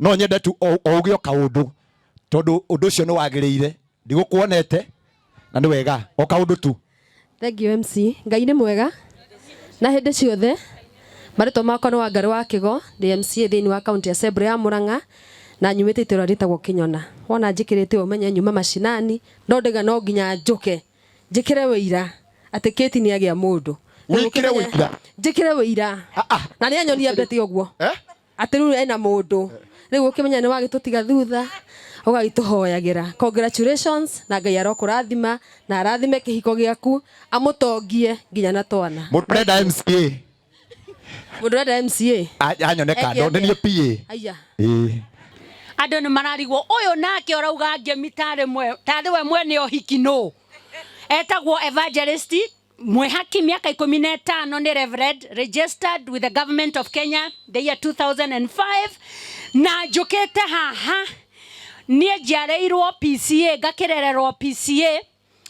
No nyende tu o uge o kaũndũ tondũ ũndũ ũcio nĩ wagĩrĩire, ndigũkuonete na nĩ wega o kaũndũ tu. Thank you MC. Ngai nĩ mwega na hĩndĩ ciothe. Marĩtwa makwa nĩ Wangarĩ wa Kĩgo, ndĩ MCA thĩinĩ wa County Assembly ya Murang'a na nyumĩte itũra rĩtagwo Kĩnyona. Wona njĩkĩrĩte ũũ ũmenye nyuma macinani, no ndauga no nginya njũke njĩkĩre wĩira atĩ Kate nĩ agĩa mũndũ. Rĩu Wĩkĩre ũkĩmenye- wĩira? Njĩkĩre wĩira. Ah, ah. Na nĩ anyonia mbete ũguo. Eh? Atĩ rĩu ena mũndũ. Rĩu ũkĩmenya nĩ wagĩtũtiga thutha ũgagĩtũhoyagĩra. Congratulations na Ngai arokũrathima na arathime kĩhiko gĩaku amũtongie nginya na twana. Mũndũ ũrenda MCA. Mũndũ ũrenda MCA. Anyone kando Eke nĩ niĩ PA. Aya. Ĩĩ. Andũ nĩ mararigwo ũyũ nake ũrauga ngemi tarĩ mwe tarĩ we mwene ũhiki nũ. Etagwo Evangelist Mwihaki, miaka 15, nĩ reverend registered with the government of Kenya the year 2005, na njũkĩte haha niĩ njiarĩirwo PCA, ngakĩrererwo PCA,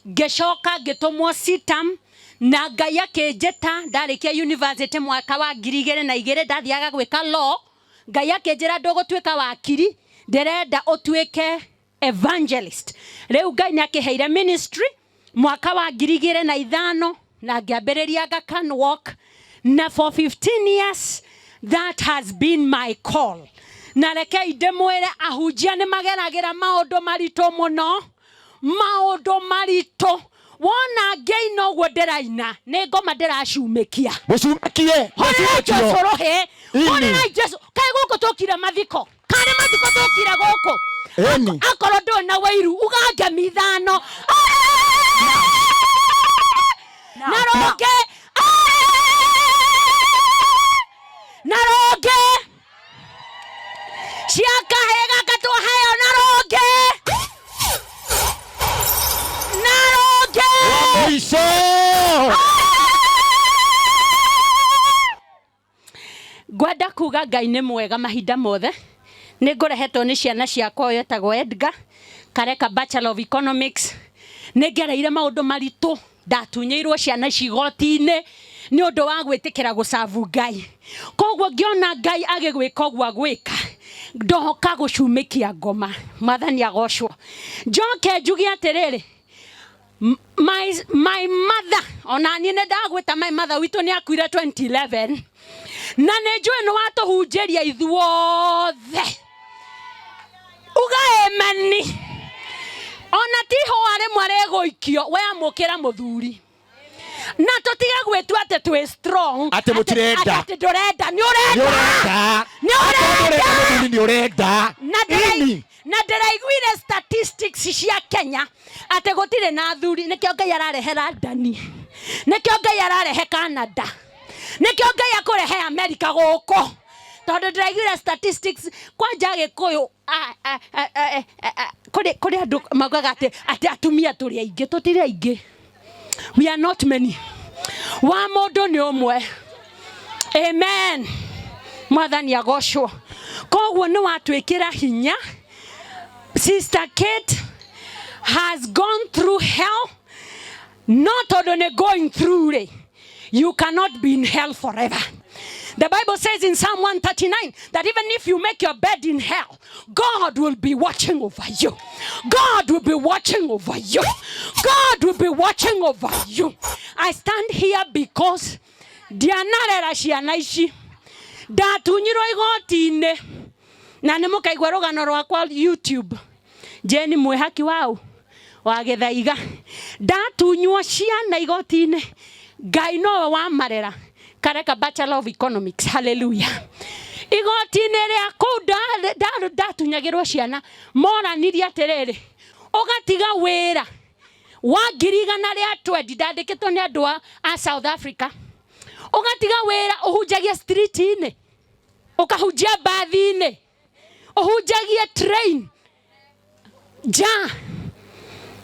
ngĩcoka ngĩtũmwo CITAM na Ngai akĩnjĩta ndarĩkia university mwaka wa 2002, ndathiaga gwĩka law. Ngai akĩnjĩra ndũgũtuĩka wakiri, ndĩrenda ũtuĩke evangelist. Rĩu Ngai nĩ akĩheire ministry mwaka wa 2005 na ngĩambĩrĩria Aga Khan Walk, na for 15 years that has been my call. Na rekei ndĩmwĩre, ahunjia nĩ mageragĩra maũndũ maritũ mũno, maũndũ maritũ. Wona ngĩina ũguo ndĩraina nĩ ngoma ndĩracumĩkia. Mũcumĩkie. Hũrĩrai Mũcumĩkio. Jesu rũhĩ. Ini. Hũrĩrai Jesu. Kaĩ gũkũ tũkire mathiko, karĩ mathiko tũkire gũkũ? Ĩni. Akorwo ndũrĩ na wĩiru uga ngemi ithano na rũngĩ na rũngĩ cia kahĩĩ gaka twaheo na rũngĩ na rũngĩ. Mũico. Ngwenda kuga Ngai nĩ mwega mahinda mothe. Nĩ ngũrehetwo nĩ ciana ciakwa, ũyũ etagwo Edgar kareka Bachelor of Economics. Nĩ ngereire maũndũ maritũ, ndatunyĩirwo ciana ici igoti-inĩ nĩ ũndũ wa gwĩtĩkĩra gũcabu Ngai. Koguo ngĩona Ngai agĩgwĩka ũguo agwĩka, ndoka gũcumĩkia ngoma. Mwathani agocwo. Njoke njuge atĩrĩrĩ, my mother, ona niĩ nĩ ndagwĩta my mother witũ nĩ akuire 2011, na nĩ njũĩ nĩ watũhunjĩria ithuothe. Uga emeni ona ti hũa rĩmwe rĩgũikio, we amũkĩra mũthuri na tũtige gwĩtua atĩ twĩ strong. Atĩ mũtirenda. Atĩ ndũrenda, nĩ ũrenda. Nĩ ũrenda. Nĩ Akorwo ũrenda. ndũrenda mũthuri, nĩ ũrenda. Na Ini. Na ndĩraiguire statistics cia Kenya atĩ gũtirĩ na athuri. Nĩkĩo Ngai ararehe London, nĩkĩo Ngai ararehe Canada, nĩkĩo Ngai akũrehe America gũkũ, tondũ ndĩraiguire statistics kwanja Gĩkũyũ kũrĩ andũ maugaga atĩ atumia tũrĩ aingĩ. Tũtirĩ aingĩ, we are not many, wa mũndũ nĩ ũmwe. Amen, Mwathani agocwo. Koguo nĩ watwĩkĩra hinya. Sister Kate has gone through hell, no tondũ nĩ going through rĩ, you cannot be in hell forever. The Bible says in Psalm 139 that even if you make your bed in hell, God will be watching over you. God will be watching over you. God will be watching over you. I stand here because ndianarera ciana ici, ndatunyirwo igoti-inĩ, na nĩ mũkaigua rũgano rwakwa YouTube, Jane Mwihaki wau wa Gĩthaiga. Ndatunywo ciana igoti-inĩ, Ngai nowe wamarera. Kareka Bachelor of Economics, hallelujah. Igoti-inĩ rĩa kũu ndatunyagĩrwo ciana, moranirie atĩrĩrĩ, ũgatiga wĩra wa 120,000, ndandĩkĩtwo nĩ andũ a South Africa, ũgatiga wĩra ũhunjagia street-inĩ, ũkahunjia mbathi-inĩ, ũhunjagie train nja.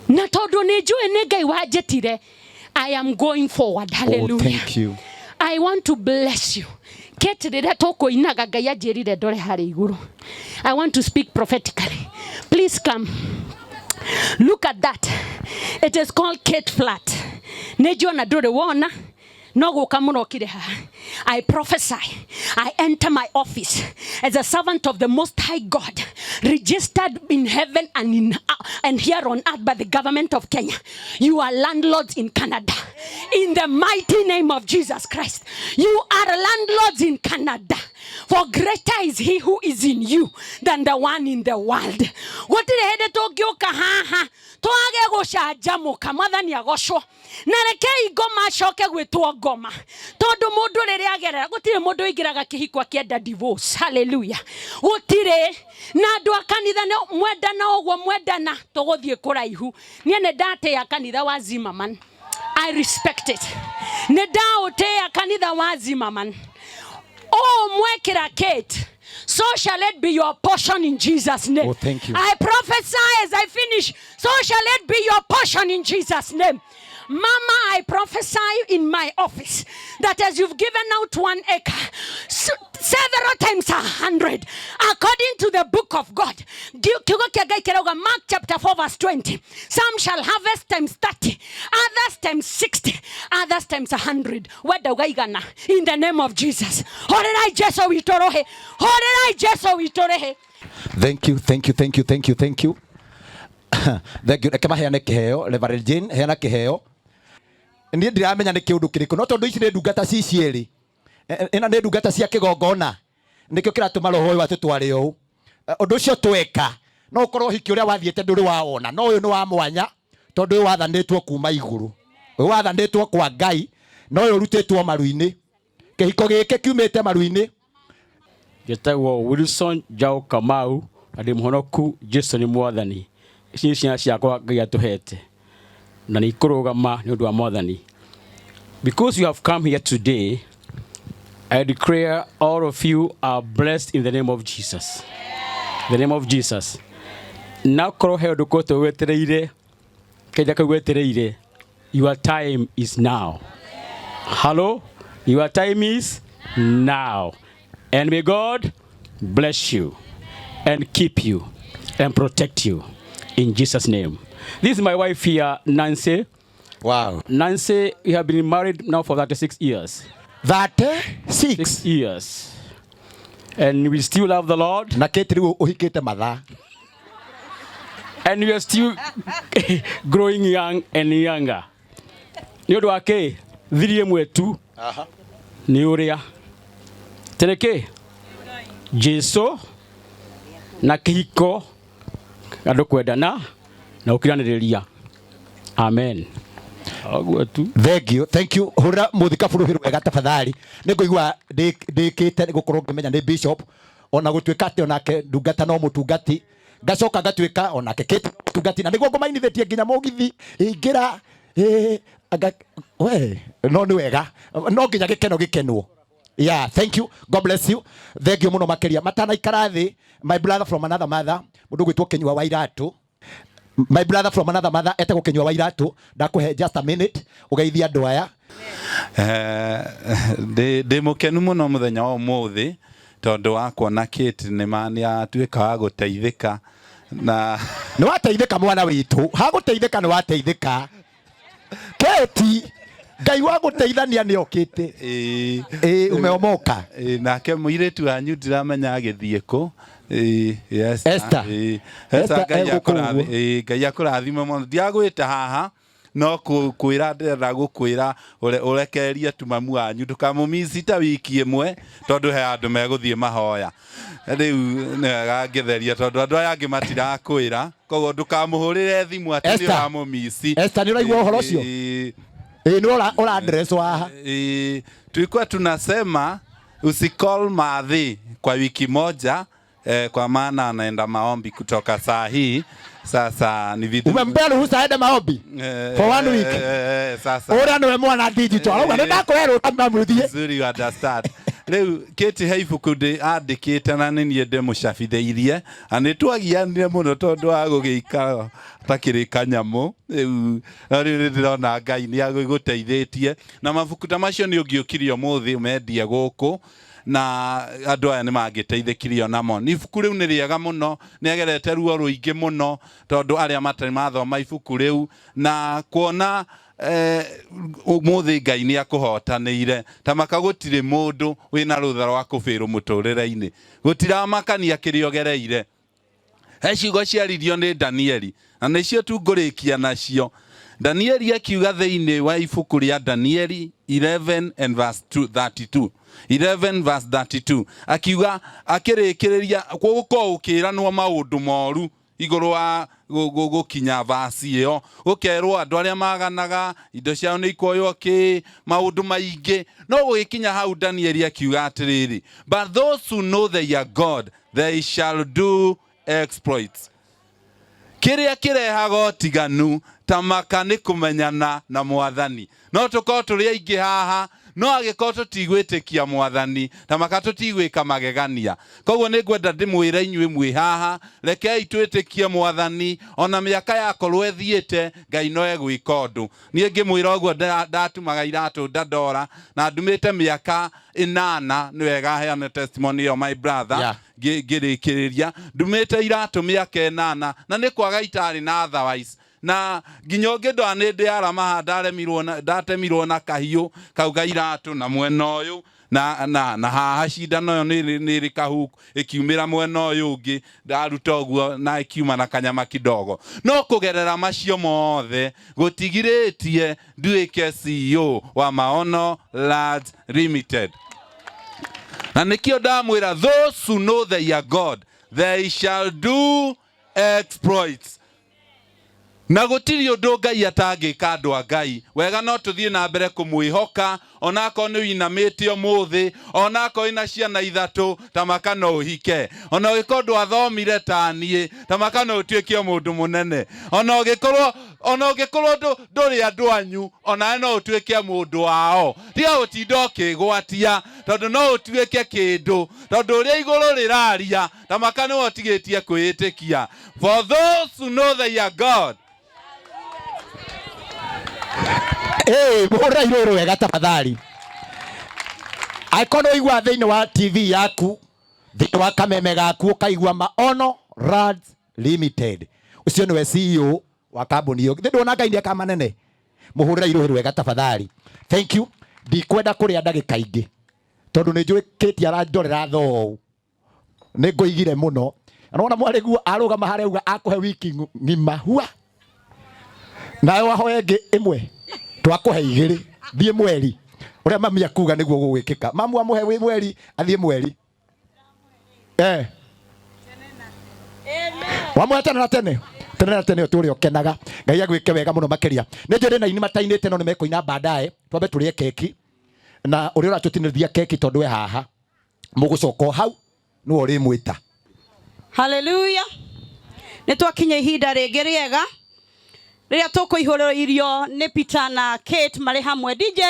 Na tondũ nĩ njũĩ nĩ Ngai wanjĩtire, I am going forward. Hallelujah. Oh, thank you. I want to bless you. Kate, rĩrĩa tũkũinaga Ngai anjĩrire ndore harĩ igũrũ. I want to speak prophetically. Please come. Look at that. It is called Kate Flat. Nĩ njuona ndũrĩ wona, no gũka mũrokire haha. I prophesy, I enter my office as a servant of the Most High God, registered in heaven and and here on earth by the government of Kenya. You are landlords in Canada. In the mighty name of Jesus Christ, you are landlords in Canada. For greater is he who is in you than the one in the world. Gũtirĩ hĩndĩ tũngĩũka haha twage gũcanjamũka. Mwathani agocwo. Na rekei ngoma acoke gwĩtwo ngoma, tondũ mũndũ rĩrĩa agerera, gũtirĩ mũndũ ũingĩraga kĩhiko akĩenda divorce. Hallelujah. Gũtirĩ. Na andũ a kanitha nĩ mwendana ũguo mwendana, tũgũthiĩ kũraihu. Niĩ nĩ ndatĩa kanitha wa Zimmerman. I respect it. Nĩ ndaũtĩa kanitha wa Zimmerman. Oh, mwekĩra Kate, so shall it be your portion in Jesus' name. Oh, thank you. I prophesy as I finish, so shall it be your portion in Jesus' name. Mama, I prophesy in my office that as you've given out 1 acre, several times 100, according to the book of God. Kiugo kĩa Ngai kĩrauga, Mark chapter 4 verse 20, some shall harvest times 30, others times 60, others times 100. Wenda ugaigana in the name of Jesus. Horerai Jesu witũ rũhĩ. Horerai Jesu witũ rũhĩ. Thank you, thank you, thank you, thank you, thank you. Thank you. Reke maheane kĩheo, Reverend Jane, heana kĩheo. Niĩ ndiramenya nĩ kĩũndũ kĩrĩkũ, no tondũ ici nĩ ndungata ci cierĩ. Ĩno nĩ ndungata cia kĩgongona. Nĩkĩo kĩratũma roho ũyũ atũtware ũũ. Ũndũ ũcio tweka, no ũkorwo ũhiki ũrĩa wathiĩte ndũrĩ wawona, no ũyũ nĩ wa mwanya, tondũ ũyũ wathanĩtwo kuma igũrũ. Ũyũ wathanĩtwo kwa Ngai, no ũyũ ũrutĩtwo maru-inĩ. Kĩhiko gĩkĩ kiumĩte maru-inĩ. Njĩtagwo Wilson Njau Kamau, na ndĩ mũhonoku. Jesu nĩ Mwathani. Ici nĩ ciana ciakwa Ngai atũhete, na nĩ ikũrũgama nĩ ũndũ wa Mwathani. Because you have come here today, I declare all of you are blessed in the name of Jesus. The name of Jesus. Na korwo he ũndũ ũkoretwo wetereire, kahinda kau wetereire, your time is now. Hello? Your time is now. And may God bless you and keep you and protect you in Jesus' name. This is my wife here, Nancy. Wow. Nancy, we have been married now for 36 years. 36 Six years. And we still love the Lord. Na Kate rĩu ũhikĩte mathaa. And we are still growing young and younger. Nĩ ũndũ wa kĩ? Thiri ĩmwe tu. Nĩ ũrĩa. Tĩrĩ Jesu na kĩhiko, andũ kwendana na gũkiranĩrĩria. Amen. Ũguo tu. Thank you, thank you. Hũrĩra mũthikabu rũhĩ rwega tafadhali. Nĩ ngũigua ndĩkĩte nĩ gũkorwo ngĩmenya nĩ bishop, ona gũtuĩka atĩ onake ndungata no mũtungati, ngacoka ngatuĩka onake Kate mũtungati, na nĩguo ngũmainithĩtie nginya mũgithi ingĩra, anga, we, no nĩ wega, no nginya gĩkeno gĩkenwo. Yeah, thank you. God bless you. Thank you mũno makĩria. Matanaikara thĩ, my brother from another mother, mũndũ ũgwĩtwo Kĩnyua wa Iratũ. My brother from another mother etagwo Kĩnyua wa Iratũ. Ndakũhe just a minute ũgeithie andũ aya. Ndĩ mũkenu mũno mũthenya wa ũmũthĩ tondũ wa kuona Kate nĩ ma nĩ atuĩka wa gũteithĩka na nĩ wateithĩka mwana witũ. Hagũteithĩka nĩ wateithĩka. Kate, Ngai wa gũteithania nĩ okĩte. Ĩĩ. Umeomoka. Ĩĩ, nake mũirĩtu wanyu ndiramenya agĩthiĩ kũ. Ĩĩ, Esther. Esther. Ĩĩ, Esther Esther, Ngai egũkũ ũguo. Ĩĩ, Ngai akũrathime mũno. Ndiagwĩta haha no kwĩra ndĩrenda gũkwĩra ũrekererie tu mamu wanyu, ndũkamũmici ta wiki ĩmwe tondũ he andũ megũthiĩ mahoya. Rĩu nĩ wega ngĩtheria tondũ andũ aya angĩ matirakwĩra, koguo ndũkamũhũrĩre thimũ atĩ nĩ Esther. ũramũmici. Esther, nĩ ũraigua ũhoro ũcio? Ĩĩ. Ĩĩ, nĩ ũra address haha. Ĩĩ, tulikuwa tunasema usicall madhi kwa wiki moja, kwa maana anaenda maombi kutoka saa hii. Sasa ni vitu Umempea ruhusa aende maombi for 1 week? Sasa. Ũrĩa nĩwe mwana digital. Arauga nĩ ndakũhe rũtha mamũthiĩ. Vizuri, you understand. Rĩu Kate he ibuku andĩkĩte na nĩ niĩ ndĩmũcabithĩirie, na nĩ twagianire mũno tondũ wa gũgĩikara takĩrĩ kanyamũ. Rĩu no rĩu nĩ ndĩrona Ngai nĩ agũteithĩtie, na mabuku ta macio nĩ ũngĩũkire ũmũthĩ ũmendie gũkũ na andũ aya nĩ mangĩteithĩkirio namo. Nĩ ibuku rĩu nĩ rĩega mũno, nĩ agerete ruo rũingĩ mũno tondũ arĩa matarĩ mathoma ibuku rĩu na kuona Umuthi Ngai nĩ akũhotanĩire. Ta maka gũtirĩ mũndũ wĩna rũtha rwa kũbĩrwo mũtũrĩre-inĩ, gũtiramakania kĩrĩa ũgereire. He ciugo ciaririo nĩ Danieli na nĩcio tu ngũrĩkia nacio. Danieli akiuga thĩinĩ wa ibuku rĩa Danieli 11 and verse 2, 32 11 verse 32, akiuga akĩrĩkĩrĩria gũkorwo gũkĩranwo maũndũ moru igũrũ wa gũkinya vasi ĩyo, gũkerwo andũ arĩa maganaga indo ciao nĩ ikoywo kĩ maũndũ maingĩ, no gũgĩkinya hau Danieli akiuga atĩrĩrĩ, but those who know their God, they shall do exploits. Kĩrĩa kĩrehaga ũtiganu ta maka nĩ kũmenyana na mwathani. No tũkorwo tũrĩ aingĩ haha, no angĩkorwo tũtigwĩtĩkia mwathani, ta maka tũtigwĩka magegania. Koguo nĩ ngwenda ndĩmwĩre inyuĩ mwĩ haha, rekei twĩtĩkie mwathani, ona mĩaka yakorwo ĩthiĩte, Ngai no egwĩka ũndũ. Niĩ ngĩmwĩra ũguo ndatumaga iratũ ndandora na ndumĩte mĩaka 8, nĩ wega heane testimony ĩyo my brother. Ngĩrĩkĩrĩria ndumĩte iratũ mĩaka 8 na nĩ kwaga itarĩ na otherwise, na nginya ũngĩndora nĩ ndĩ arama ndaremirwo na ndatemirwo na kahiũ kau ga iratũ na mwena ũyũ na haha cindano ĩyo nĩ ĩrĩ kahuku ĩkiumĩra mwena ũyũ ũngĩ, ndaruta ũguo na ĩkiuma na kanyama kidogo. No kũgerera macio mothe gũtigirĩtie nduĩke CEO wa Maono Lads Limited. Na nĩkĩo ndamwĩra, those who know their God, they shall do exploits. Na gũtirĩ ũndũ Ngai atangĩka andũ a Ngai. Wega no tũthiĩ na mbere kũmwĩhoka, onakorwo nĩ ũinamĩte ũmũthĩ, onakorwo wĩna ciana 3, ta maka no ũhike. Ona ũngĩkorwo ndwathomire ta niĩ, ta maka no ũtuĩke mũndũ mũnene. Ona ũngĩkorwo ndũrĩ andũ anyu, onawe no ũtuĩke mũndũ wao. Tiga gũtinda ũkĩgwatia, tondũ no ũtuĩke kĩndũ, tondũ ũrĩa igũrũ rĩraria, ta maka nĩwe ũtigĩtie kwĩĩtĩkia. For those who know their God. Hey, mũhũrĩra irũrũ wega tafadhali. Angĩkorwo nĩ ũigua thĩinĩ wa TV yaku, thĩinĩ wa kameme gaku, ũkaigua Maono Lads Limited, ũcio nĩwe CEO wa kambuni ĩyo. Githĩ ndũrona Ngai nĩekaga manene? Mũhũrĩra irũrũ wega tafadhali. Thank you. Ndikwenda kũrĩa ndagĩka ingĩ, tondũ nĩ njũĩ Kate arandorera thoo. Nĩ ngũigire mũno. Na nĩwona mwarĩguo arũgama harĩa auga akũhe wiki ng'ima hua. Nawe wahoya ĩngĩ ĩmwe, twakũhe 2, thiĩ mweri. Ũrĩa mami akuga nĩguo gũgwĩkĩka. Mamu amũhe wĩ mweri, athiĩ mweri. Wamũhe tene na tene. Tene na tene ũtũre ũkenaga. Ngai agwĩke wega mũno makĩria. Nĩ njũĩ ndĩ na aini matainĩte no nĩmekũina baadaye. Twambe tũrĩe keki. Na ũrĩa ũratũtinĩria keki tondũ e haha. Mũgũcoka o hau nĩwe ũrĩmwĩta. Hallelujah. Nĩ twakinya ihinda rĩngĩ rĩega rĩrĩa tũkũihũrĩrwo irio nĩ Peter na Kate marĩ hamwe. DJ.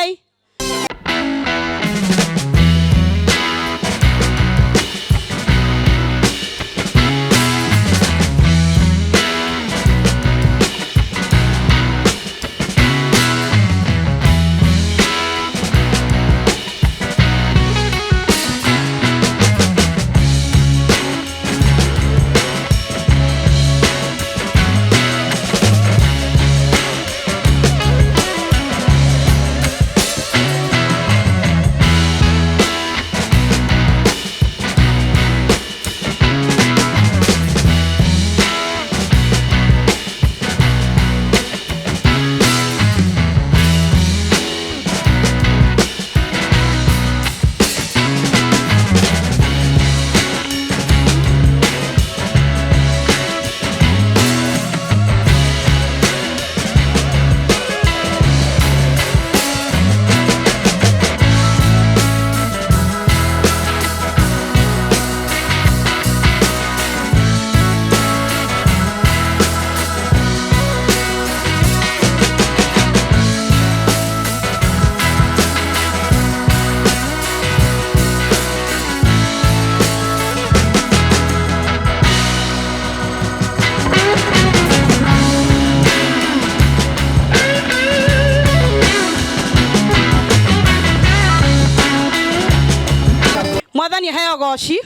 Mwathani heo goci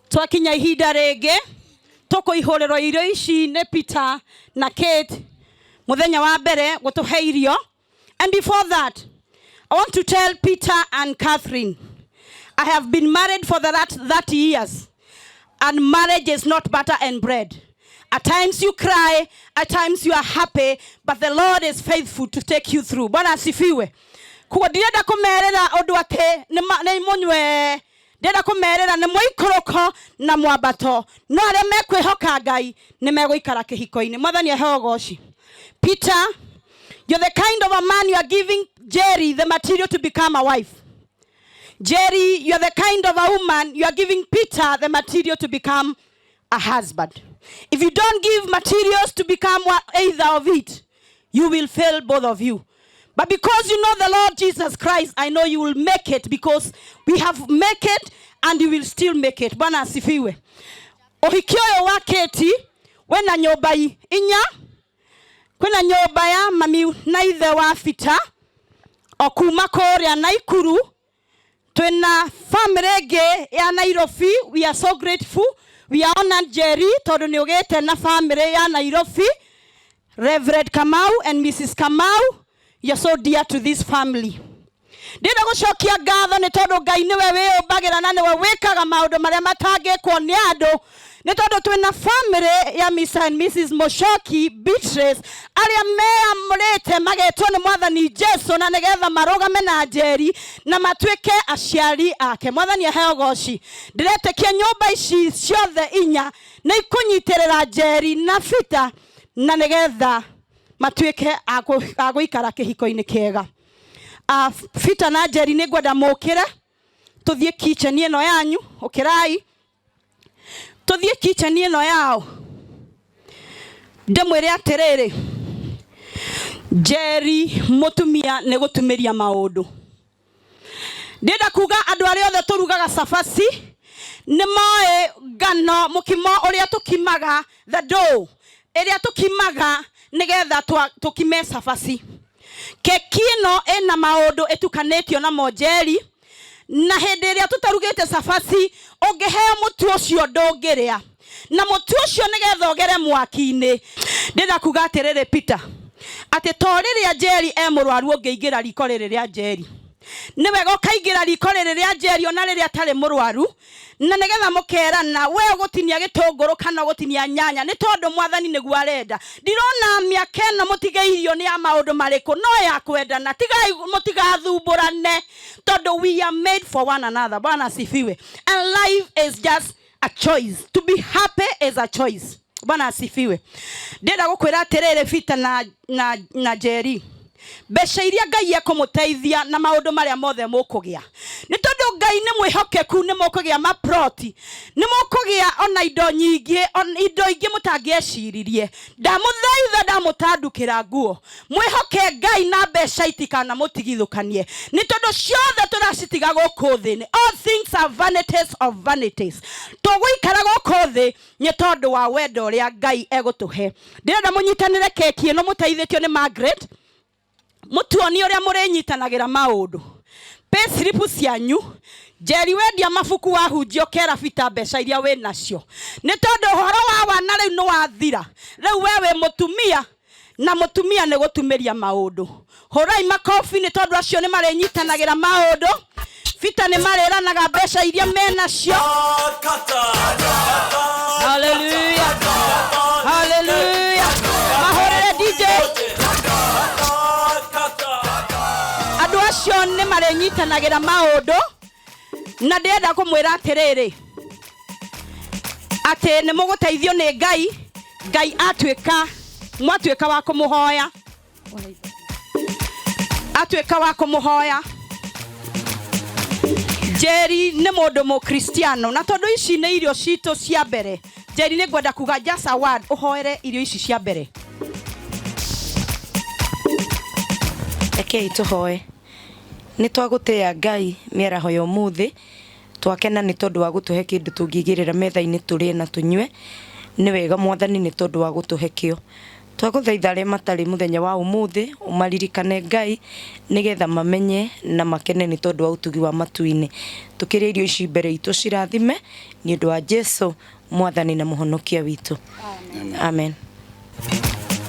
twakinya ihinda rĩngĩ tũkũihũrĩrwo irio ici nĩ Peter na Kate Muthenya wa mbere gutuhe irio. And before that, I want to tell Peter and Catherine, I have been married for the last 30 years, and marriage is not butter and bread. At times you cry, at times you are happy, but the Lord is faithful to take you through. Bwana asifiwe. Kuo ndirenda kumerera undu ati ni munywe, ndĩrenda kũmerĩra nĩ mũikũrũko na mwambato, no arĩa mekwĩhoka Ngai nĩ megũikara kĩhiko-inĩ. Mwathani aheo ũgoci. Peter, you're the kind of a man you are giving Jerry the material to become a wife. Jerry, you're the kind of a woman you are giving Peter the material to become a husband. If you don't give materials to become either of it, you will fail, both of you. But because you know the Lord Jesus Christ, I know you will make it, because we have make it and you will still make it. Bwana asifiwe. Ũhiki ũyũ wa Kate wĩna nyũmba inya, kwĩna nyũmba ya mami na ithe wa Peter o kuma kũrĩa Naikuru, twĩna family ĩngĩ ya Nairobi. We are so grateful, we are honored, Jerry, tondũ nĩ ũgĩte na family ya Nairobi. Reverend Kamau and Mrs. Kamau, you're so dear to this family. Ndĩrenda gũcokia ngatho nĩ tondũ Ngai nĩwe wĩyũmbagĩra na nĩwe wĩkaga maũndũ marĩa matangĩkwo nĩ andũ, nĩ tondũ twĩna family ya Mr. and Mrs. Mushoki Beatrice, arĩa meamũrĩte magetwo nĩ Mwathani Jesu na nĩgetha marũgame na Njeri na matuĩke aciari ake. Mwathani aheo goci. Ndĩretĩkia nyũmba ici ciothe inya nĩ ikũnyitĩrĩra Njeri na Peter na nĩgetha matuĩke a gũikara kĩhiko-inĩ kĩega. Peter na Njeri, nĩ ngwenda mũkĩre tũthiĩ kitchen ĩno yanyu. Ũkĩrai tũthiĩ kitchen ĩno yao, ndĩmwĩre atĩrĩrĩ, Njeri mũtumia nĩ gũtumĩria maũndũ. Ndĩrenda kuga andũ arĩa othe tũrugaga cabaci nĩ moĩ ngano, mũkimo ũrĩa tũkimaga, the dough ĩrĩa tũkimaga nĩgetha tũkime cabaci. Keki ĩno ĩna maũndũ ĩtukanĩtio namo, Njeri, na hĩndĩ ĩrĩa tũtarugĩte cabaci, ũngĩheo mũtu ũcio ndũngĩrĩa, na mũtu ũcio nĩgetha ũgere mwaki-inĩ. Ndĩrenda kuga atĩrĩrĩ, Peter, atĩ to rĩrĩa Njeri e mũrwaru ũngĩingĩra riko rĩrĩ rĩa Njeri, nĩ wega ũkaingĩra riko rĩrĩ rĩa Njeri ona rĩrĩa atarĩ mũrwaru, na nĩgetha mũkerana we ũgũtinia gĩtũngũrũ kana ũgũtinia nyanya, nĩ tondũ Mwathani nĩguo arenda. Ndirona mĩaka ĩno mũtigĩirio nĩ ya maũndũ marĩkũ, no ya kwendana. Tigai, mũtigathumbũrane, tondũ we are made for one another. Bwana asifiwe. And life is just a choice. To be happy is a choice. Bwana asifiwe. Ndĩrenda gũkwĩra atĩrĩrĩ, Peter na Njeri, mbeca iria Ngai ekũmũteithia na maũndũ marĩa mothe mũkũgĩa, nĩ tondũ Ngai nĩ mwĩhokeku, nĩ mũkũgĩa maproti, nĩ mũkũgĩa ona indo nyingĩ, ona indo ingĩ mũtangĩeciririe. Ndamũthaitha, ndamũtandukĩra nguo, mwĩhoke Ngai na mbeca itikanamũtigithũkanie, nĩ tondũ ciothe tũracitiga gũkũ thĩ. All things are vanities of vanities. Tũgũikara gũkũ thĩ nĩ tondũ wa wendo ũrĩa Ngai egũtũhe. Ndĩrenda mũnyitanĩre keki ĩno mũteithĩtio nĩ Margaret, mutuonie ũrĩa mũrĩnyitanagĩra maũndũ. Pay slip cianyu, Njeri, wendia mabuku, wahunjia, ũkera Peter mbeca iria wĩ nacio, nĩ tondũ ũhoro wa wana rĩu nĩ wathira. Rĩu we wĩ mũtumia, na mũtumia nĩ gũtumĩria maũndũ. Hũrai makobi nĩ tondũ acio nĩ marĩnyitanagĩra maũndũ. Peter nĩ marĩranaga mbeca iria menacio. Haleluya, haleluya! Mahũrĩre DJ. Andũ acio nĩ marĩnyitanagĩra maũndũ, na ndĩrenda kũmwĩra atĩrĩrĩ, atĩ nĩ mũgũteithio nĩ Ngai. Ngai atuĩka mwatuĩka wa kũmũhoya, atuĩka wa kũmũhoya. Njeri nĩ mũndũ mũkristiano, na tondũ ici nĩ irio citũ cia mbere, Njeri, nĩ ngwenda kuga just a word, ũhoere irio ici cia mbere. Rekei tũhoe. Nĩ twagũtĩĩa Ngai mĩaraho ya ũmũthĩ, twakena nĩ tondũ wa gũtũhe kĩndũ tũngĩigĩrĩra metha-inĩ tũrĩe na tũnyue. Nĩ wega Mwathani nĩ tondũ wa gũtũhe kĩo. Twagũthaitha arĩa matarĩ mũthenya wa ũmũthĩ ũmaririkane Ngai, nĩgetha mamenye na makene nĩ tondũ wa ũtugi wa matu-inĩ. Tũkĩrĩa irio ici mbere itũ, cirathime nĩ ũndũ wa Jesu Mwathani na Mũhonokia witũ, amen.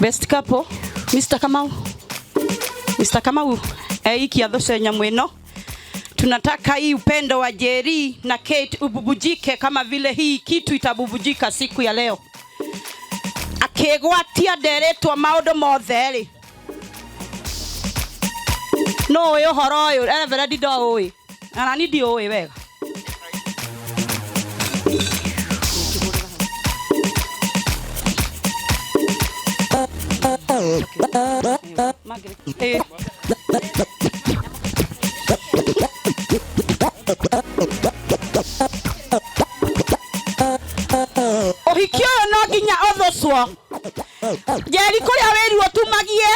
Best couple, Mr. Kamau. Mr. Kamau eikia those nyamũ ĩno. Tunataka hii upendo wa Jerry na Kate ububujike kama vile hii kitu itabubujika siku ya leo. Akĩgwatia nderetwo maũndũ mothe rĩ. No ũĩ ũhoro ũyũ, Reverend ndoũĩ. Na nani ndiũĩ wega. Margaret. Ũhiki ũyũ no nginya ũthũcwo. Njeri kũrĩa wĩrirwo tumagie.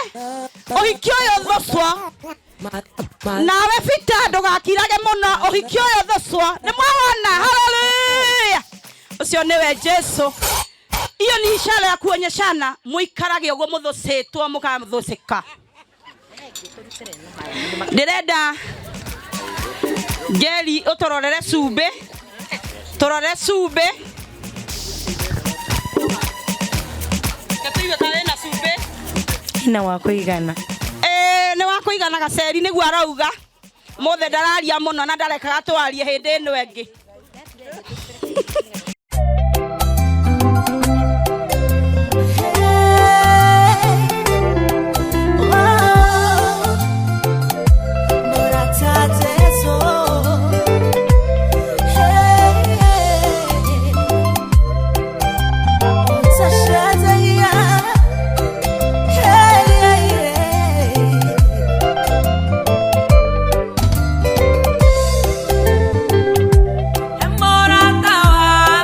Ũhiki ũyũ ũthũcwo. Nawe Peter ndũgakirage mũno. Ũhiki ũyũ ũthũcwo. Nĩ mwawona? Haleluya. Ũcio nĩwe Jesu. Iyo ni ishara ya kuonyeshana muikarage ũguo mũthũcĩtwo mũkathũcĩka. Ndĩrenda Njeri ũtũrorere cumbĩ. Tũrore cumbĩ. Tũigue kana ĩna cumbĩ. Ina wa kũigana. Ĩĩ nĩ wa kũigana gaceri nĩguo arauga. Mũthĩ ndararia mũno na ndarekaga twarie hĩndĩ ĩno ĩngĩ. Morata.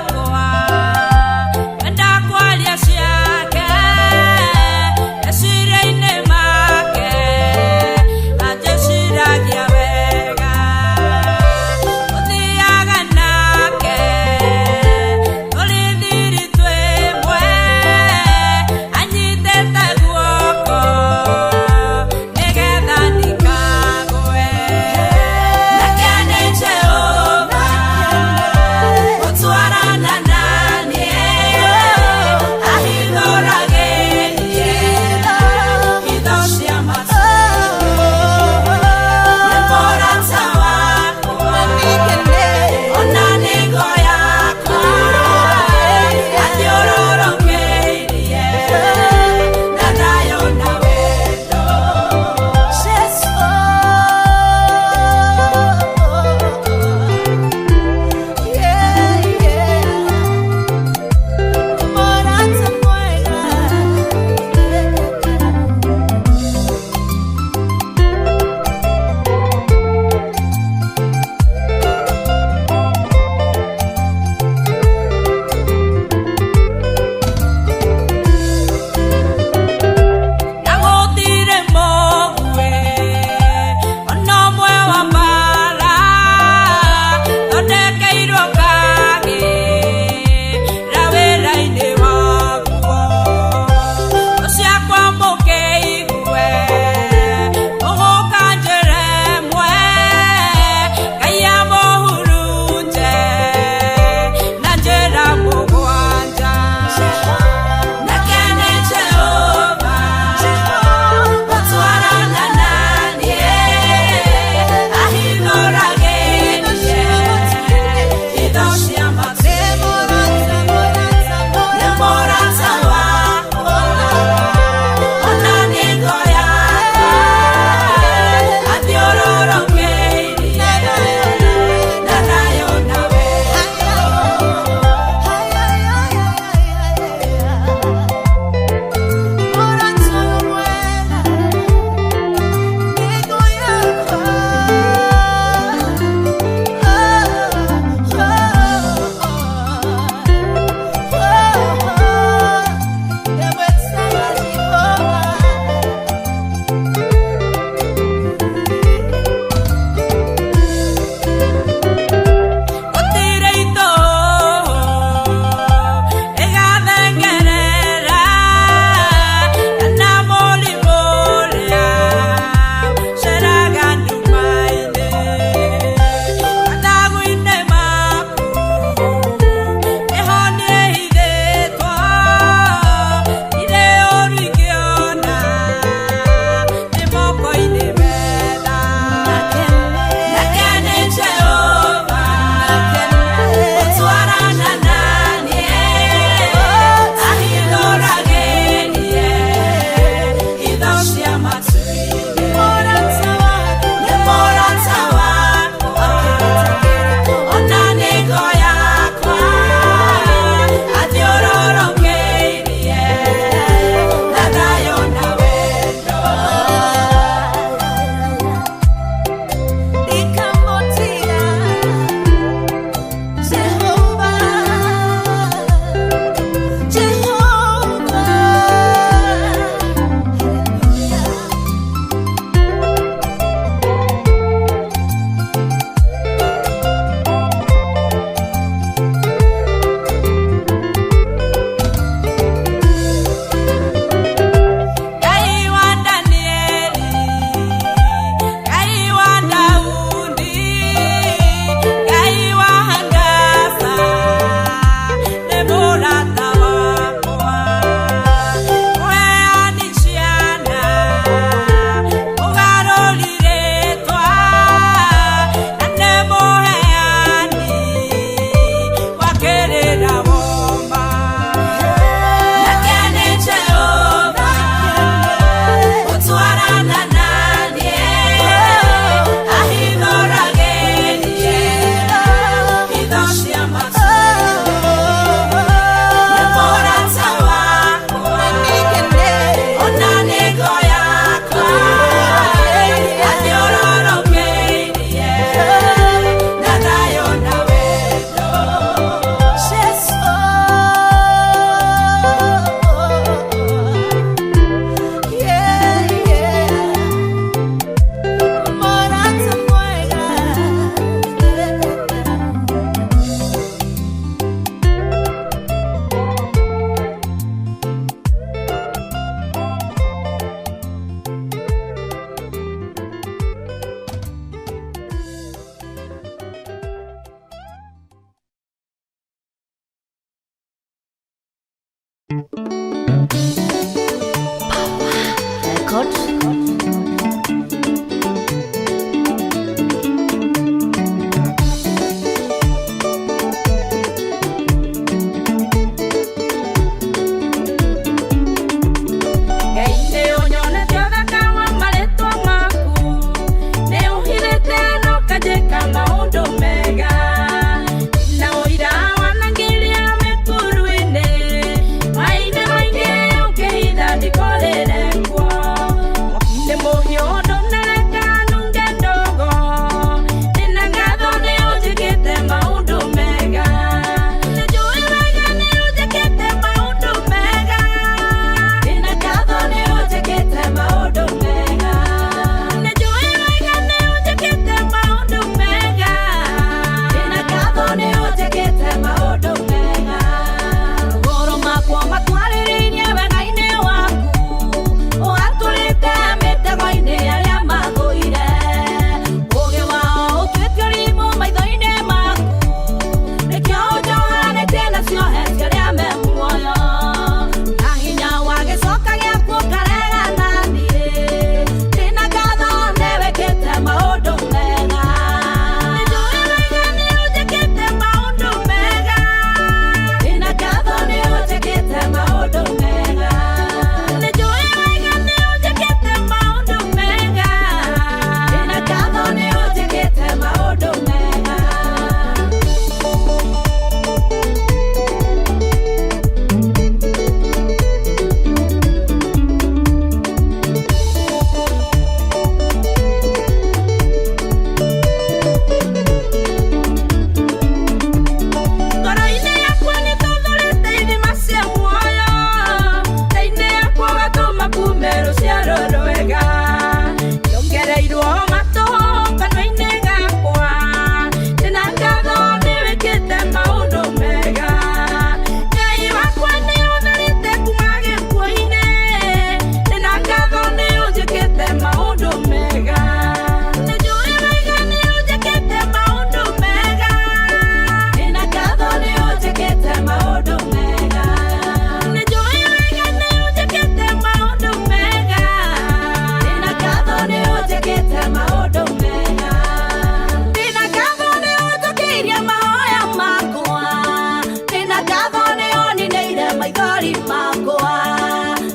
Maithori makwa.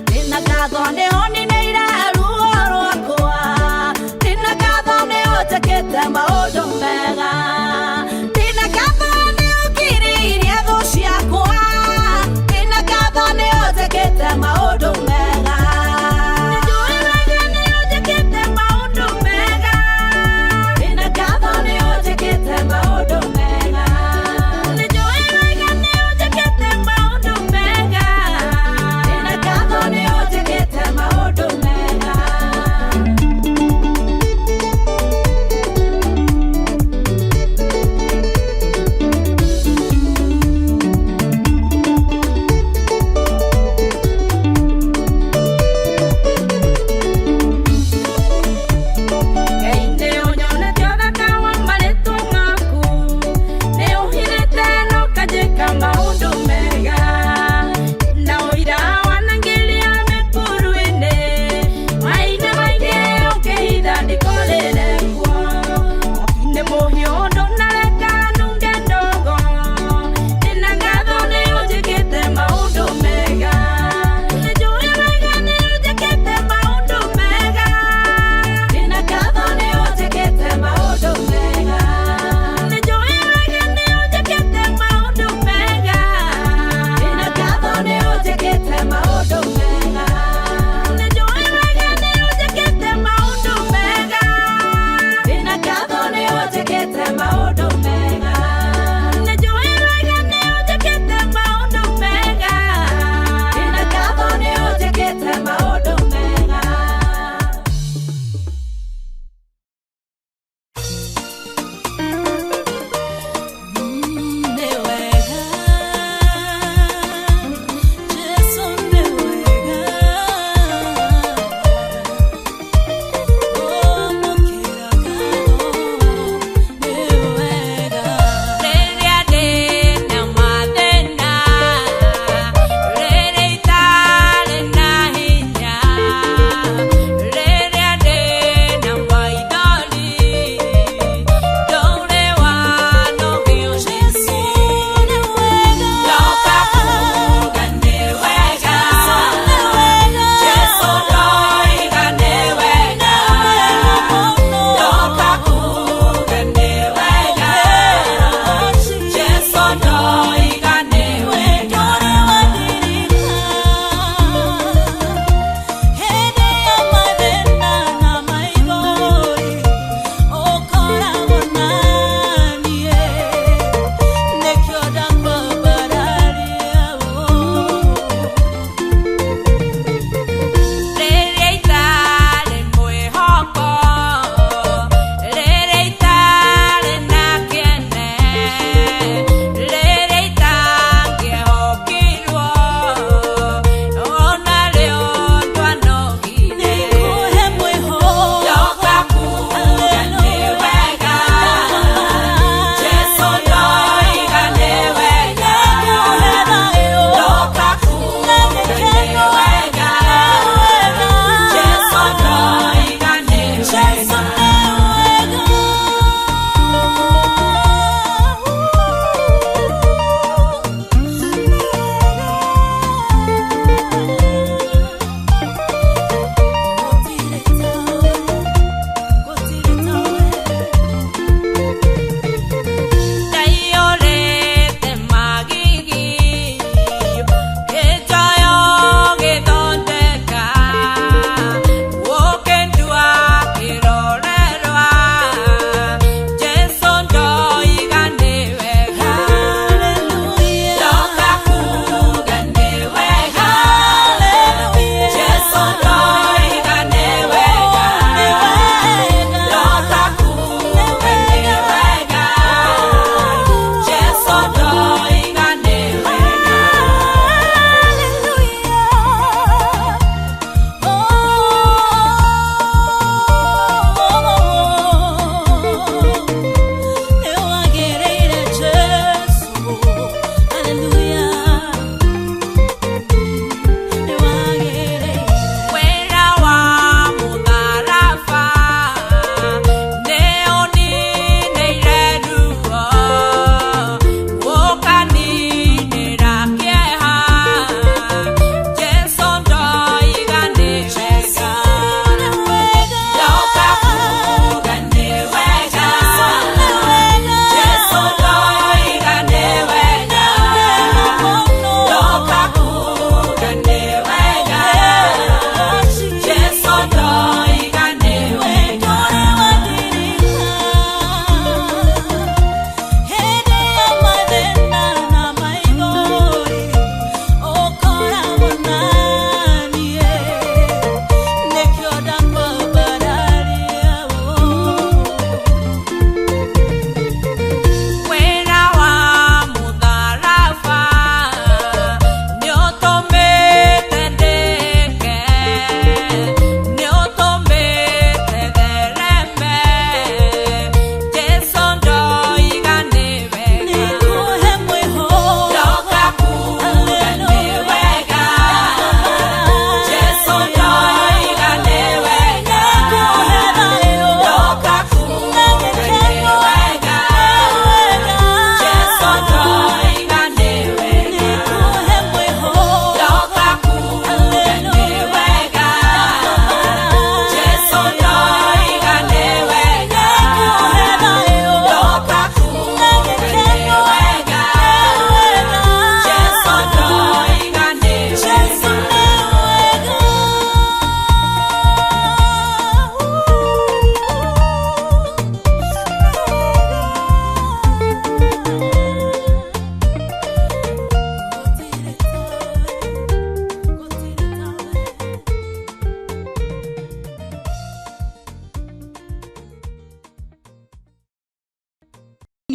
Ndĩna ngatho nĩ ũninĩire ruo rwakwa. Ndĩna ngatho nĩ ũnjĩkĩte maũndũ mega. Ndĩna ngatho nĩ ũkirĩirie thũ ciakwa. Ndĩna ngatho nĩ ũnjĩkĩte maũndũ mega. Nĩnjũĩ wega nĩ ũnjĩkĩte maũndũ mega. Ndĩna ngatho nĩ ũnjĩkĩte maũndũ mega. Nĩnjũĩ wega nĩ ũnjĩkĩte maũndũ mega.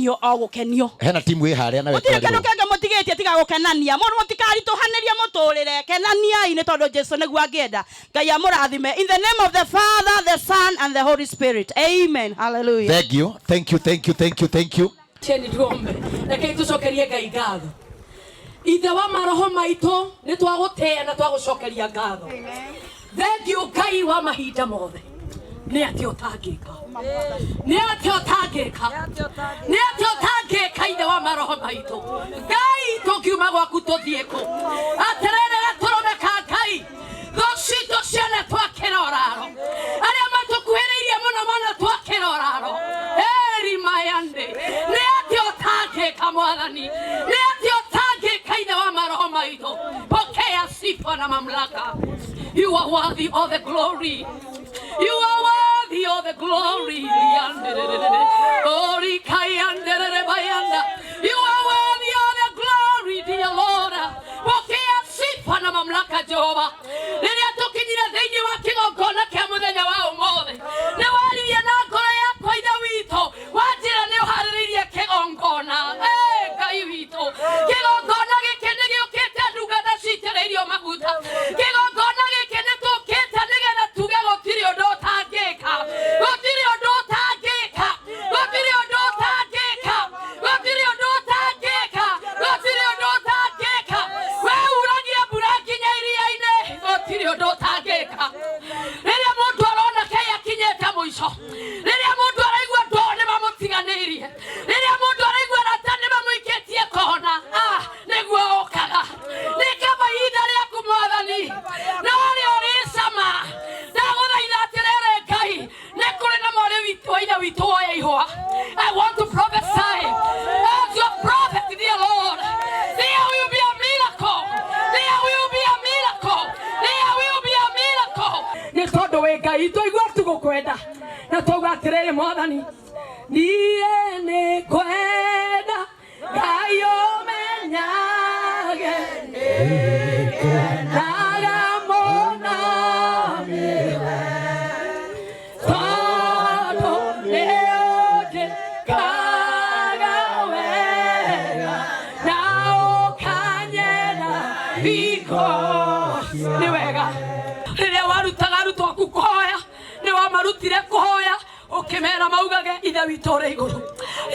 gũkenio o gũkenio. Hena timu ĩ harĩa nawe Gũtirĩ kĩndũ twarĩrwo. kĩngĩ mũtigĩtie tiga gũkenania. Mũndũ mũtikaritũhanĩrie mũtũrĩre, kenaniai nĩ tondũ Jesu nĩguo angĩenda. Ngai amũrathime. In the name of the Father, the Son and the Holy Spirit. Amen. Hallelujah. Thank you, thank you, thank you, thank you, thank you. Cheni tuombe. Rekei tucokerie Ngai ngatho. Ithe wa maroho maitũ nĩ twagũtĩĩa na twagũcokeria ngatho. Thengiũ Ngai wa mahinda mothe. Nĩ atĩa ũtangĩka? Nĩ atĩa ũtangĩka? Nĩ atĩa ũtangĩka ithe wa maroho maitũ? Ngai tũkiuma gwaku tũthiĩ kũ? Atĩrĩrĩ gatũrũme ka Ngai, thũ citũ ciana twakĩra ũraro. Arĩa matũkuhĩrĩirie mũno mũno twakĩra ũraro. Eri mayande. Nĩ atĩa ũtangĩka Mwathani? Nĩ atĩa ũtangĩka ithe wa maroho maitũ? Pokea sifa na mamlaka. You are worthy of the glory. You are worthy of the glory. You are worthy of the glory, dear Lord. Pokea sifa na mamlaka Jehova. Rĩrĩa tũkinyire thĩinĩ wa kĩgongona kĩa mũthenya wa ũmũthĩ, nĩ waririe na ngoro yakwa Ithe witũ, wanjĩra nĩ ũharĩrĩirie kĩgongona. Ngai witũ, kĩgongona gĩkĩ nĩ gĩũkĩte ndungata citĩrĩirio maguta. Kĩgongona gĩkĩ nĩ tũkĩte nĩgetha tuge gũtirĩ ũndũ ũtangĩka. Gũtirĩ ũndũ ũtangĩka. Gũtirĩ ũndũ ũtangĩka. Gũtirĩ ũndũ ũtangĩka. Gũtirĩ ũndũ ũtangĩka. We uragia mbura nginya iria-inĩ. Gũtirĩ ũndũ ũtangĩka. Rĩrĩa mũndũ arona kei akinyĩte mũico, rĩrĩa mũndũ araigua andũ ao nĩ mamũtiganĩirie, rĩrĩa mũndũ araigua arata nĩ mamũikĩtie kona, nĩguo ũkaga. Nĩ kaba ihinda rĩaku Mwathani, no rĩo ũrĩcama. Ndagũthaitha atĩrĩrĩ Ngai, nĩ kũrĩ na mwarĩ witũ wa ithe witũ woya ihũa. I want to prophesy as your prophet, dear Lord. There will be a miracle. There will be a miracle. There will be a miracle. Nĩ tondũ wĩ Ngai twaigua tũgũkwenda na twauga atĩrĩrĩ Mwathani, niĩ nĩ ngwenda Ngai ũmenyage nĩngenaga mũno nĩwe, tondũ nĩũnjĩkaga wega na ũkanyenda hingo. Nĩ wega rĩrĩa warutaga arutwo aku kũhoya, nĩ wamarutire kũhoya ũkĩmera maugage Ithe witũ ũrĩ igũrũ,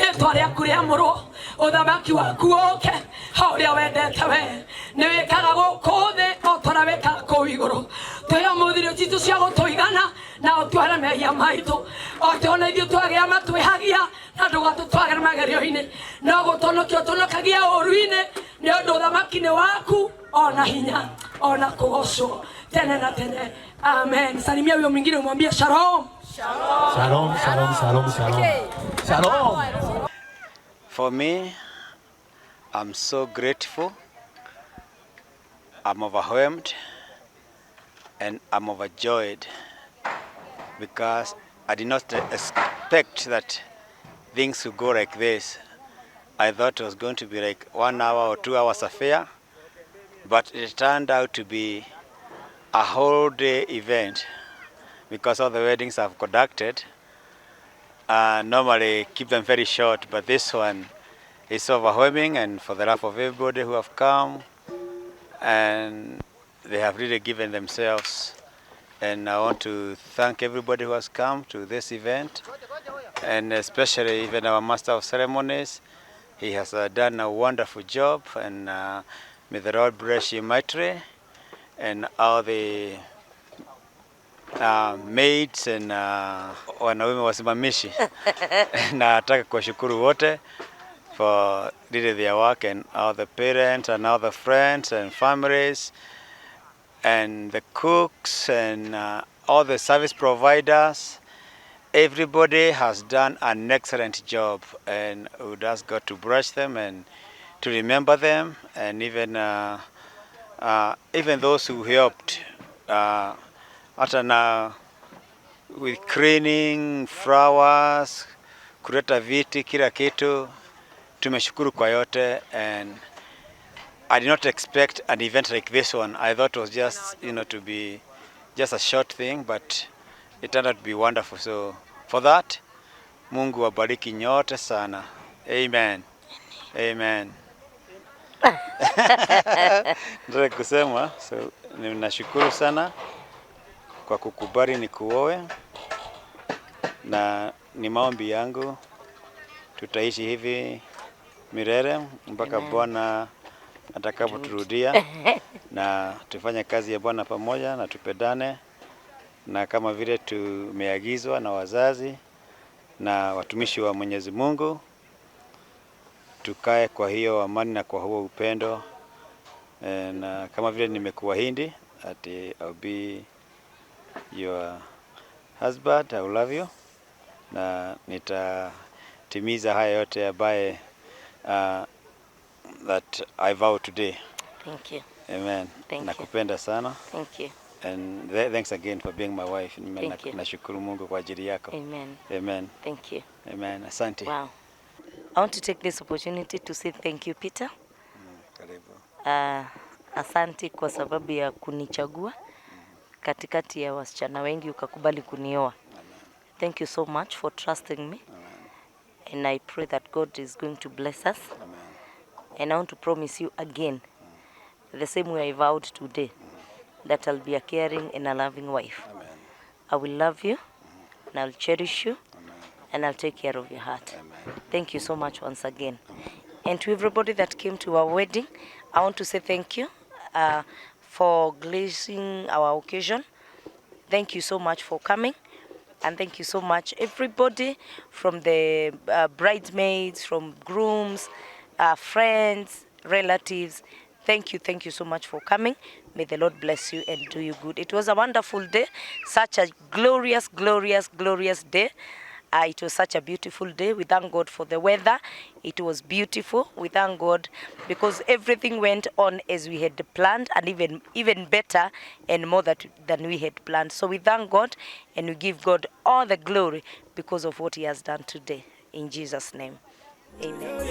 rĩtwa rĩaku rĩamũrwo, ũthamaki waku ũke, o ũrĩa wendete we nĩ wĩkaga gũkũ thĩ o ta ũrĩa wĩkaga kũu igũrũ. Twĩre ũmũthĩ irio citũ cia gũtũigana na ũtuohere mehia maitũ o ta ona ithuĩ twagĩa matwĩhagia, na ndũgatũtwagĩre magerio-inĩ, no gũtũnokia ũtũnokagia ũũru-inĩ, nĩ ũndũ ũthamaki nĩ waku ona hinya ona kũgocwo tene na tene. Amen. Salimia huyo mwingine umwambie shalom. Shalom, shalom, shalom, shalom. Shalom. For me, I'm so grateful. I'm overwhelmed and I'm overjoyed because I did not expect that things would go like this. I thought it was going to be like 1 hour or 2 hours affair, but it turned out to be a whole day event because all the weddings I've conducted normally keep them very short, but this one is overwhelming, and for the love of everybody who have come, and they have really given themselves. And I want to thank everybody who has come to this event, and especially even our master of ceremonies. He has done a wonderful job, and may the Lord bless you mightily, and all the maids and wanaume wasimamishi. Nataka kuwashukuru wote for really their work, and all the parents and all the friends and families and the cooks and all the service providers. Everybody has done an excellent job, and we would ask God to bless them and to remember them, and even those who helped hata na with cleaning, flowers, kuleta viti, kila kitu. Tumeshukuru kwa yote, and I did not expect an event like this one. I thought it was just, to be just a short thing, but it turned out to be wonderful. So for that, Mungu wabariki nyote sana. Amen. Amen. Nataka kusema so, ninashukuru sana kwa kukubali nikuoe, na ni maombi yangu tutaishi hivi milele mpaka Amen. Bwana atakapoturudia na tufanye kazi ya Bwana pamoja na tupendane, na kama vile tumeagizwa na wazazi na watumishi wa Mwenyezi Mungu, tukae kwa hiyo amani na kwa huo upendo. Na kama vile nimekuahidi ati I'll be your husband, I will love you, na nitatimiza haya yote ambaye that I vow today. Thank you. Amen. Thank you. Nakupenda sana. Thank you. And thanks again for being my wife. Thank you. Nashukuru Mungu kwa ajili yako. Amen. Amen. Thank you. Amen. Asante. Wow. I want to take this opportunity to say thank you, Peter. Karibu. Asante kwa sababu ya kunichagua katikati ya wasichana wengi ukakubali kunioa. Thank you so much for trusting me. And I pray that God is going to bless us. And I want to promise you again, the same way I vowed today, that I'll be a caring and a loving wife. I will love you, and I'll cherish you, and I'll take care of your heart. Thank you so much once again. And to everybody that came to our wedding, I want to say thank you for gracing our occasion. Thank you so much for coming. And thank you so much, everybody, from the bridesmaids, from grooms, friends, relatives. Thank you so much for coming. May the Lord bless you and do you good. It was a wonderful day, such a glorious, glorious, glorious day. It was such a beautiful day. We thank God for the weather. It was beautiful. We thank God because everything went on as we had planned, and even better and more than we had planned. So we thank God and we give God all the glory because of what he has done today. In Jesus' name, amen.